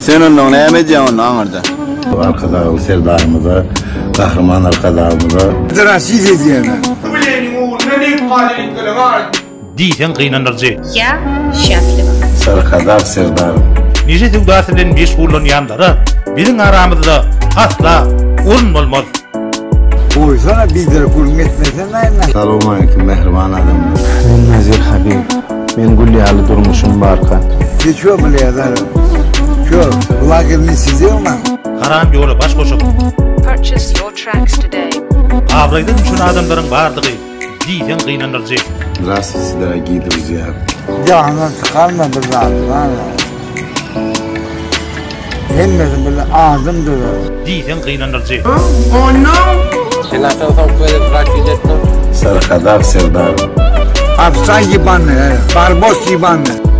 Sen onda näme edýäň onda aňyrda? Arkadagly Serdarymyza, Gahryman Arkadagymyza. Zdrastit edýärler. Diýseň gynandyryjy. Ýa şäsliwa. Arkadag Serdarym. Neşe söwdasy bilen meşgullanýanlara biziň aramyzda asla orun bolmaz. Goýsana biderek gürrüň etmesenaýna. Salowmaleýkim mähriban adamlar. Men Nazir Habib. Men gül ýaly durmuşym barka. Ty ço blýa zara. Ço lagerni sidel na. Haram ýola baş goşup. Purchase your tracks today. Abraýdan düşen adamlaryň bardygy diýseň gynandyryjy. Zdrastwuyte dorogiý druzýa. Janyny çykarma bir zat bar. Hemmesi bir adamdyr. Diýseň gynandyryjy. Arkadag Serdarym. Apsan ýybany, barbos ýybany.